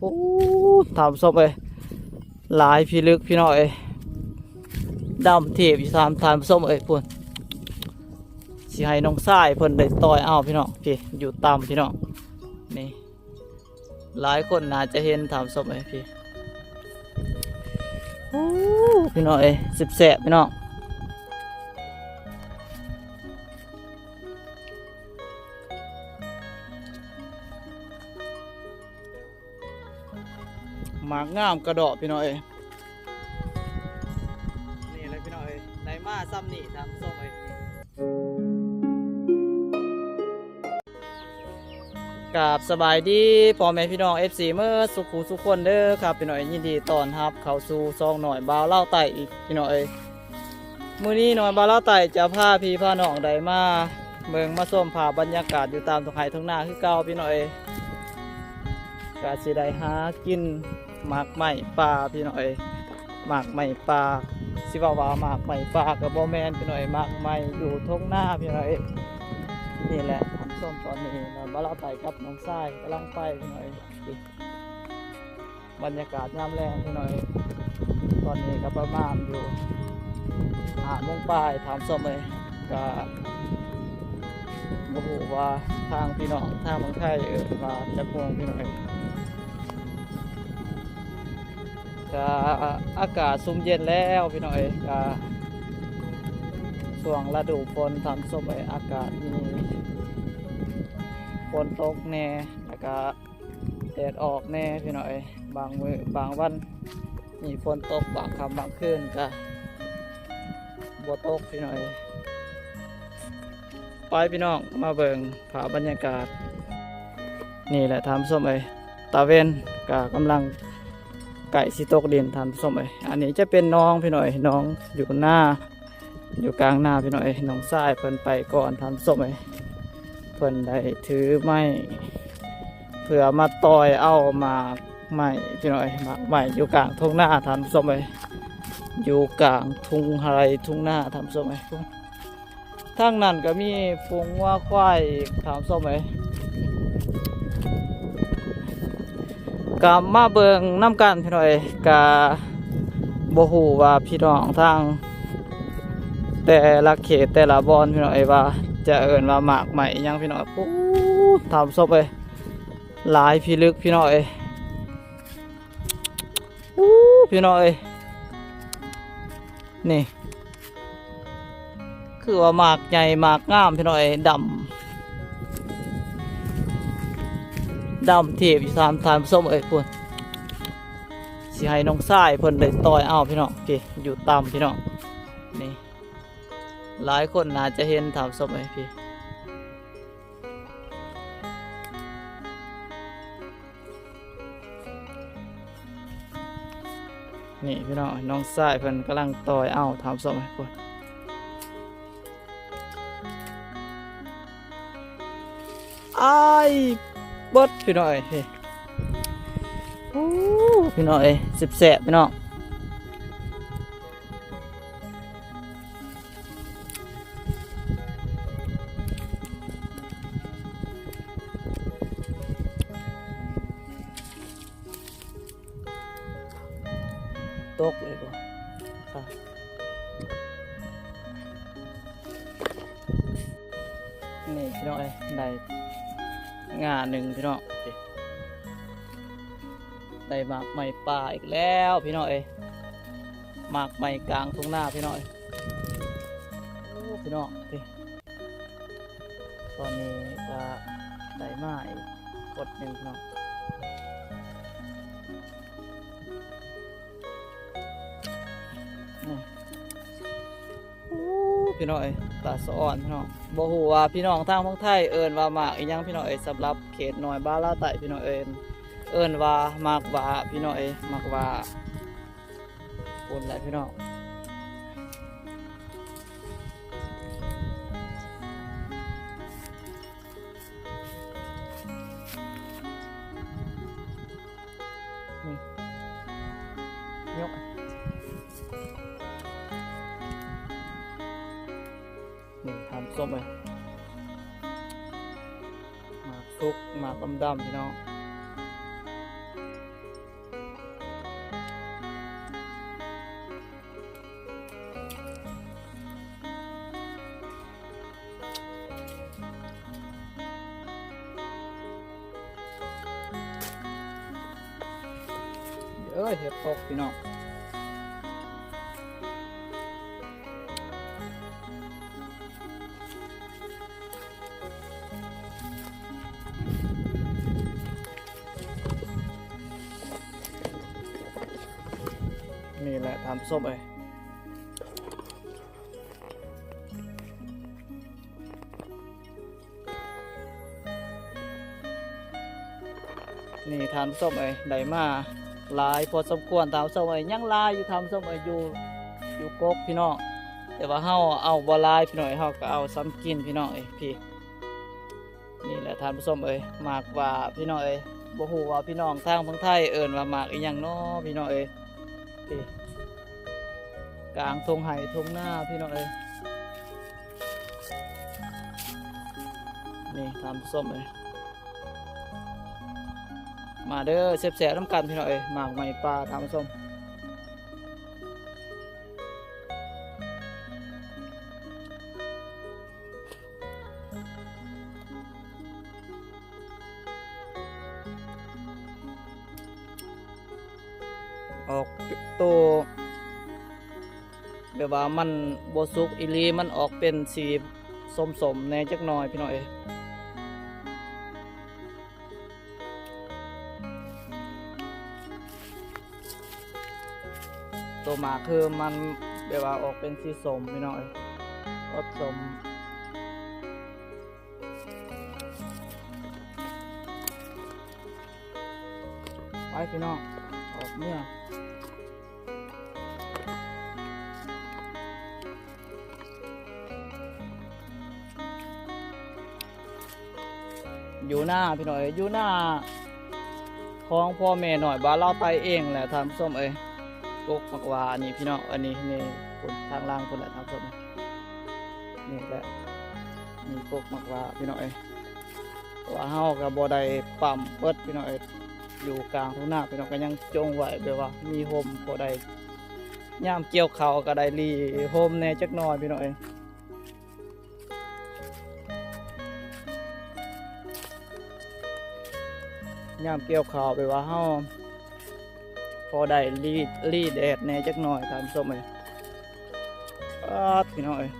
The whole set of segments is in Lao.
ໂອ້ ທ່ານຜູ້ຊົມເອີຍ ຫຼາຍພິລຶກພີ່ນ້ອງເອີຍ ດຳເທບຢູ່ ທ່ານ ທ່ານຜູ້ຊົມເອີຍ ພຸ້ນ ຊິໃຫ້ນ້ອງຊາຍເພິ່ນໄດ້ຕ່ອຍເອົາພີ່ນ້ອງ ພີ້ ຢູ່ຕ່ຳພີ່ນ້ອງ ນີ້ ຫຼາຍຄົນໜ້າຈະເຫັນ ທ່ານຜູ້ຊົມເອີຍ ພີ້ ໂອ້ ພີ່ນ້ອງເອີຍ ແຊບໆ ພີ່ນ້ອງ. ໝາກງາມກະເດາະພີ່ນ້ອງເອີຍ ນີ້ແຫຼະພີ່ນ້ອງເອີຍ ໄດ້ມາຊ່ຳນີ້ທ່ານຜູ້ຊົມເອີຍ. ກາບສະບາຍດີພໍ່ແມ່ພີ່ນ້ອງ ເອັຟຊີ ເໝິດສູ່ຜູ້ສູ່ຄົນເດີຄັບພີ່ນ້ອງເອີຍ ຍິນດີຕ້ອນຮັບເຂົ້າສູ່ຊ່ອງນ້ອຍບ່າວລາວໃຕ້ອີກພີ່ນ້ອງເອີຍ. ມື້ນີ້ນ້ອຍບ່າວລາວໃຕ້ຈະພາພີ່ພານ້ອງໄດ້ມາເບິ່ງມາຊົມພາບບັນຍາກາດຢູ່ຕາມທົ່ງໄຮ່ທົ່ງນາຄືເກົ່າພີ່ນ້ອງເອີຍ ກະຊິໄດ້ຫາກິນໝາກໄມ້ປ່າພີ່ນ້ອງເອີຍ ໝາກໄມ້ປ່າ ຊິເວົ້າວ່າໝາກໄມ້ປ່າກະບໍ່ແມ່ນພີ່ນ້ອງເອີຍ ໝາກໄມ້ຢູ່ທົ່ງນາພີ່ນ້ອງເອີຍ ນີ້ແຫຼະທ່ານຜູ້ຊົມ ຕອນນີ້ນ້ອຍບ່າວລາວໃຕ້ກັບນ້ອງຊາຍກຳລັງໄປພີ່ນ້ອງເອີຍ. ບັນຍາກາດຍາມແລງພີ່ນ້ອງເອີຍ ຕອນນີ້ກະປະມານຢູ່ຫ້າໂມງປາຍທ່ານຜູ້ຊົມເອີຍ ກະບໍ່ຮູ້ວ່າທາງພີ່ນ້ອງທາງຝັ່ງໄທເອີ້ນວ່າຈັກໂມງພີ່ນ້ອງເອີຍ ກະອາກາດຊຸ່ມເຢັນແລ້ວພີ່ນ້ອງເອີຍ ກະຊ່ວງລະດູຝົນທ່ານຜູ້ຊົມເອີຍ ອາກາດມີຝົນຕົກແດ່ ແລ້ວກະ ແດດອອກແດ່ພີ່ນ້ອງເອີຍ ບາງມື້ບາງວັນມີຝົນຕົກ ບາງຄ່ຳບາງຄືນກະບໍ່ຕົກພີ່ນ້ອງເອີຍ. ໄປພີ່ນ້ອງ ມາເບິ່ງພາບບັນຍາກາດ ນີ້ແຫຼະທ່ານຜູ້ຊົມເອີຍ ຕາເວັນກະກຳລັງໃກ້ຊິຕົກດິນທ່ານຜູ້ຊົມເອີຍ. ອັນນີ້ຈະເປັນໜອງພີ່ນ້ອງເອີຍ ໜອງຢູ່ນາ ຢູ່ກາງນາພີ່ນ້ອງເອີຍ ນ້ອງຊາຍເພິ່ນໄປກ່ອນທ່ານຜູ້ຊົມເອີຍ ເພິ່ນໄດ້ຖືໄມ້ເພື່ອມາຕ່ອຍເອົາໝາກໄມ້ພີ່ນ້ອງເອີຍ ໝາກໄມ້ຢູ່ກາງທົ່ງນາທ່ານຜູ້ຊົມເອີຍ ຢູ່ກາງທົ່ງໄຮ່ທົ່ງນາທ່ານຜູ້ຊົມເອີຍ. ທາງນັ້ນກະມີຝູງງົວຄວາຍອີກທ່ານຜູ້ຊົມເອີຍ. ກະມາເບິ່ງນຳກັນພີ່ນ້ອງເອີຍ ກະບໍ່ຮູ້ວ່າພີ່ນ້ອງທາງແຕ່ລະເຂດແຕ່ລະບ່ອນພີ່ນ້ອງເອີຍ ວ່າຈະເອີ້ນວ່າໝາກໄມ້ອີ່ຫຍັງພີ່ນ້ອງ. ໂອ້ ທ່ານຜູ້ຊົມເອີຍ ຫຼາຍພິລຶກພີ່ນ້ອງເອີຍ. ໂອ້ ພີ່ນ້ອງເອີຍ ນີ້ ຄືວ່າໝາກໃຫຍ່ໝາກງາມພີ່ນ້ອງເອີຍ ດຳ ດຳເທບຢູ່ທ່ານ ທ່ານຜູ້ຊົມເອີຍ ພຸ້ນ ຊິໃຫ້ນ້ອງຊາຍເພິ່ນໄດ້ຕ່ອຍເອົາພີ່ນ້ອງ ພີ້ ຢູ່ຕ່ຳພີ່ນ້ອງ ນີ້ ຫຼາຍຄົນໜ້າຈະເຫັນທ່ານຜູ້ຊົມເອີຍ ພີ້ ນີ້ພີ່ນ້ອງ ນ້ອງຊາຍເພິ່ນກຳລັງຕ່ອຍເອົາ ທ່ານຜູ້ຊົມ ພຸ້ນ ອ້າຍ ເບິດພີ່ນ້ອງເອີຍ ໂອ້ ພີ່ນ້ອງເອີຍ ແຊບໆ ພີ່ນ້ອງ. ຕົກເລີຍບໍ່ ນີ້ພີ່ນ້ອງເອີຍ ໄດ້ງ່າໜຶ່ງພີ່ນ້ອງ ໄດ້ໝາກໄມ້ປ່າອີກແລ້ວພີ່ນ້ອງເອີຍ ໝາກໄມ້ກາງທົ່ງນາພີ່ນ້ອງເອີຍ. ໂອ້ ພີ່ນ້ອງ ຕອນນີ້ກະໄດ້ມາອີກກົດໜຶ່ງພີ່ນ້ອງ. ໂອ້ ພີ່ນ້ອງເອີຍ ຕາສະອອນພີ່ນ້ອງ. ບໍ່ຮູ້ວ່າພີ່ນ້ອງທາງຝັ່ງໄທເອີ້ນວ່າໝາກອີ່ຫຍັງພີ່ນ້ອງເອີຍ. ສຳລັບເຂດນ້ອຍບ້ານລາວໃຕ້ພີ່ນ້ອງເອີຍ ເອີ້ນວ່າໝາກຫວ້າພີ່ນ້ອງເອີຍ ໝາກຫວ້າ. ພຸ້ນແຫຼະພີ່ນ້ອງ. ນີ້ ຍົກ ນີ້ ທ່ານຜູ້ຊົມເອີຍ ໝາກສຸກ ໝາກດຳໆ ພີ່ນ້ອງ. ເອີຍ ເຫັດຕົກພີ່ນ້ອງ. ນີ້ແຫຼະທ່ານຜູ້ຊົມເອີຍ. ນີ້ທ່ານຜູ້ຊົມເອີຍ ໄດ້ມາຫຼາຍພໍສົມຄວນທ່ານຜູ້ຊົມເອີຍ ຍັງຫຼາຍຢູ່ທ່ານຜູ້ຊົມເອີຍ ຢູ່ ຢູ່ກົກພີ່ນ້ອງ ແຕ່ວ່າເຮົາເອົາບໍ່ຫຼາຍພີ່ນ້ອງເອີຍ ເຮົາກໍເອົາສ່ຳກິນພີ່ນ້ອງເອີຍ. ພີ້ ນີ້ແຫຼະທ່ານຜູ້ຊົມເອີຍ ໝາກຫວ້າພີ່ນ້ອງເອີຍ ບໍ່ຮູ້ວ່າພີ່ນ້ອງທາງຝັ່ງໄທເອີ້ນວ່າໝາກອີ່ຫຍັງນໍພີ່ນ້ອງເອີຍ. ພີ້ ກາງທົ່ງໄຮ່ທົ່ງນາພີ່ນ້ອງເອີຍ. ນີ້ທ່ານຜູ້ຊົມເອີຍ ມາເດີ ແຊບໆນຳກັນພີ່ນ້ອງເອີຍ ໝາກໄມ້ປ່າທ່ານຜູ້ຊົມ. ອອກໂຕ ແບບວ່າມັນບໍ່ສຸກອີ່ຫຼີ ມັນອອກເປັນສີສົ້ມໆແດ່ຈັກໜ່ອຍພີ່ນ້ອງເອີຍ. ໂຕໝາກຄືມັນແບບວ່າອອກເປັນສີສົ້ມພີ່ນ້ອງເອີຍ ອົດສົ້ມ. ໄປພີ່ນ້ອງ ອອກເມືອ. ຢູ່ນາພີ່ນ້ອງເອີຍ ຢູ່ນາຂອງພໍ່ແມ່ນ້ອຍບ້ານລາວໃຕ້ເອງແຫຼະທ່ານຜູ້ຊົມເອີຍ. ກົກໝາກຫວ້ານີ້ພີ່ນ້ອງ ອັນນີ້ ນີ້ພຸ້ນ ທາງຫຼັງພຸ້ນແຫຼະທ່ານຜູ້ຊົມ ນີ້ແຫຼະ ມີກົກໝາກຫວ້າພີ່ນ້ອງເອີຍ. ເພາະວ່າເຮົາກໍບໍ່ໄດ້ປ້ຳເບິດພີ່ນ້ອງເອີຍ ຢູ່ກາງທົ່ງນາພີ່ນ້ອງ ກໍຍັງຈົ່ງໄວ້ ແບບວ່າມີຮົ່ມພໍໄດ້ ຍາມກ່ຽວເຂົ້າກໍໄດ້ລີ່ຮົ່ມແດ່ຈັກໜ່ອຍພີ່ນ້ອງເອີຍ. ຍາມກ່ຽວເຂົ້າແບບວ່າເຮົາພໍໄດ້ລີ່ ລີ່ແດດແດ່ຈັກໜ່ອຍທ່ານຜູ້ຊົມເອີຍ. ປາດ ພີ່ນ້ອງເອີຍ.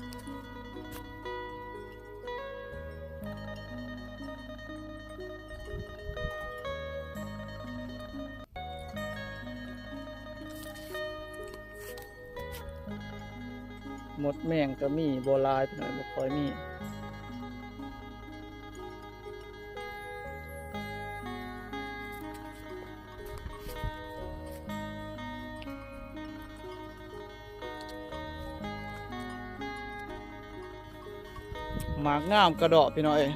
ມົດແມງກໍມີ ບໍ່ຫຼາຍ ພີ່ນ້ອງ ບໍ່ຄ່ອຍມີ. ໝາກງາມກະເດາະ ພີ່ນ້ອງເອີຍ.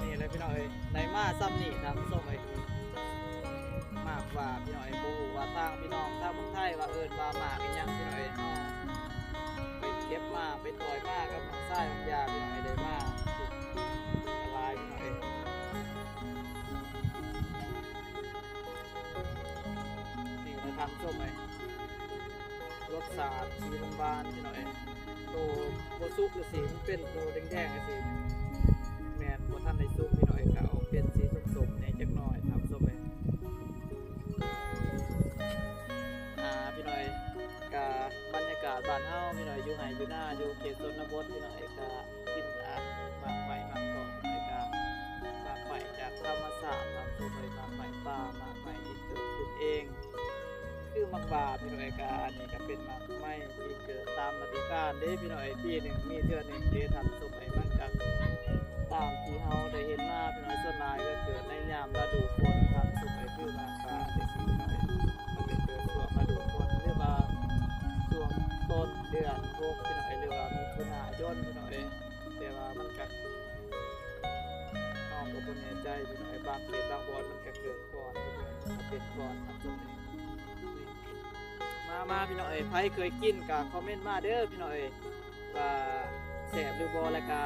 ນີ້ແຫຼະພີ່ນ້ອງເອີຍ ໄດ້ມາສ່ຳນີ້ທ່ານຜູ້ຊົມເອີຍ ໝາກຫວ້າພີ່ນ້ອງເອີຍ. ບໍ່ຮູ້ວ່າທາງພີ່ນ້ອງທາງເມືອງໄທວ່າເອີ້ນວ່າໝາກອີ່ຫຍັງພີ່ນ້ອງເອີຍ. ເຮົາໄປເກັບມາ ໄປຕ່ອຍມາກັບນ້ອງຊາຍນ້ອງຢາພີ່ນ້ອງເອີຍ ໄດ້ມາຫຼາຍພີ່ນ້ອງເອີຍ. ນີ້ນະທ່ານຜູ້ຊົມເອີຍ ລົດຊາດສີບານໆ ພີ່ນ້ອງເອີຍ. ໂຕບໍ່ສຸກຈັ່ງຊີ້ ມັນເປັນໂຕແດງໆຈັ່ງຊີ້ ແມ່ນບໍ່ທັນໄດ້ສຸກພີ່ນ້ອງເອີຍ ກະອອກເປັນສີສົ້ມໆແດ່ຈັກໜ່ອຍທ່ານຜູ້ຊົມເອີຍ. ອ່າ ພີ່ນ້ອງເອີຍ ກະບັນຍາກາດບ້ານເຮົາພີ່ນ້ອງເອີຍ ຢູ່ໄຮ່ຢູ່ນາ ຢູ່ເຂດຊົນນະບົດພີ່ນ້ອງເອີຍ ກະ ກິນ ອ່າ ໝາກໄມ້ໝາກຕອກ ແລ້ວກະໝາກໄມ້ຈາກທຳມະຊາດ ໝາກໂຕໄມ້ ໝາກໄມ້ປ່າ ໝາກໄມ້ທີ່ເກີດຂຶ້ນເອງ ຄືໝາກຫວ້າພີ່ນ້ອງເອີຍ. ກະອັນນີ້ກະເປັນໝາກໄມ້ທີ່ເກີດຕາມລະດູການເດ້ພີ່ນ້ອງເອີຍ ປີໜຶ່ງມີເທື່ອໜຶ່ງເດ້ທ່ານຜູ້ຊົມເອີຍ. ມັນກະຕາມທີ່ເຮົາໄດ້ເຫັນມາພີ່ນ້ອງເອີຍ ສ່ວນຫຼາຍກະເກີດໃນຍາມລະດູຝົນທ່ານຜູ້ຊົມເອີຍ ຄືໝາກຫວ້າຈັ່ງຊີ້ພີ່ນ້ອງເອີຍ ມັນກະເກີດຊ່ວງລະດູຝົນ ຫຼືວ່າຊ່ວງຕົ້ນເດືອນຫົກພີ່ນ້ອງເອີຍ ຫຼືວ່າມິຖຸນາຍົນພີ່ນ້ອງເອີຍ. ແຕ່ວ່າມັນກະ ນ້ອງກໍບໍ່ແນ່ໃຈພີ່ນ້ອງເອີຍ ບາງເຂດບາງບ່ອນມັນກະເກີດກ່ອນ ເປັນກ່ອນນະ. ມາ ມາພີ່ນ້ອງເອີຍ ໃຜເຄີຍກິນກະຄອມເມັນມາເດີພີ່ນ້ອງເອີຍ ວ່າແຊບຫຼືບໍ່ ແລ້ວກະ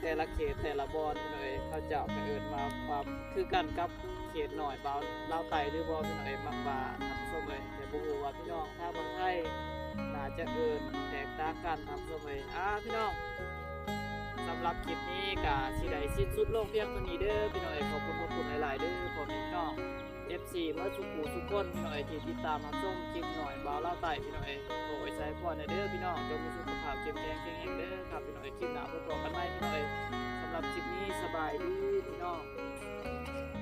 ແຕ່ລະເຂດແຕ່ລະບ່ອນພີ່ນ້ອງເອີຍ ເຂົາເຈົ້າກໍເອີ້ນວ່າ ວ່າຄືກັນກັບເຂດນ້ອຍບ່າວລາວໃຕ້ຫຼືບໍ່ພີ່ນ້ອງເອີຍ ມັກວ່າທ່ານຜູ້ຊົມເອີຍ ແຕ່ບໍ່ຮູ້ວ່າພີ່ນ້ອງທາງຝັ່ງໄທໜ້າຈະເອີ້ນແຕກຕ່າງກັນທ່ານຜູ້ຊົມເອີຍ ອ່າ ພີ່ນ້ອງ ສຳລັບຄລິບນີ້ກໍຊິໄດ້ສິ້ນສຸດລົງພຽງເທົ່ານີ້ເດີພີ່ນ້ອງເອີຍ ຂອບຄຸນຂອບຄຸນຫຼາຍໆເດີພໍ່ແມ່ພີ່ນ້ອງ ເອັຟຊີ ເໝິດສູ່ຜູ້ສູ່ຄົນພີ່ນ້ອງເອີຍ ທີ່ຕິດຕາມຮັບຊົມຄລິບນ້ອຍບ່າວລາວໃຕ້ພີ່ນ້ອງເອີຍ ຂໍອວຍໄຊພອນແດ່ເດີພີ່ນ້ອງ ຈົ່ງມີສຸຂະພາບເຂັ້ມແຂງແຂງແຮງເດີຄັບພີ່ນ້ອງເອີຍ ຄລິບໜ້າພົບກັນໃໝ່ພີ່ນ້ອງເອີຍ ສຳລັບຄລິບນີ້ສະບາຍດີພີ່ນ້ອງ.